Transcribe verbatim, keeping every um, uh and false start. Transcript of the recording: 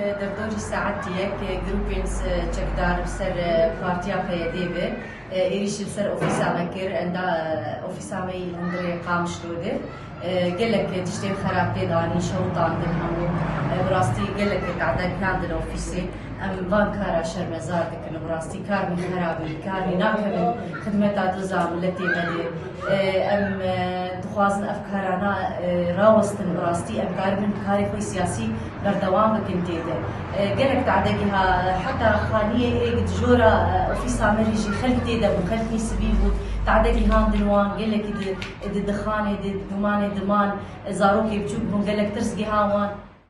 Derdorî saet yek grûpên çekdar bi ser partiya P Y D ve êrîş li ser ofîsa me kir, enda ofîsa me yî hundirê Qamişlo de. Gelek tiştên xerab tê de anîn, şewitandin hemû. Bi rastî gelek tade gihandin ofîsê. Em van kara şermezar dikin. Bi rastî kar wî xerab in, kar wî nakevin xidmeta doza miletê me de. Em dixwazin ev karana rawestin, bi rastî em karibin karê xwe siyasî berdewam bikin tê de. Gelek tade giha heta xaniyê êk di jora ofîsa me re jî xelk tê de bû, xelkî sivîl bû, tade gihandin wan, gelekî di, di dixanê de, di gumanê diman, zarokê biçûk bûn, gelek tirs giha wan.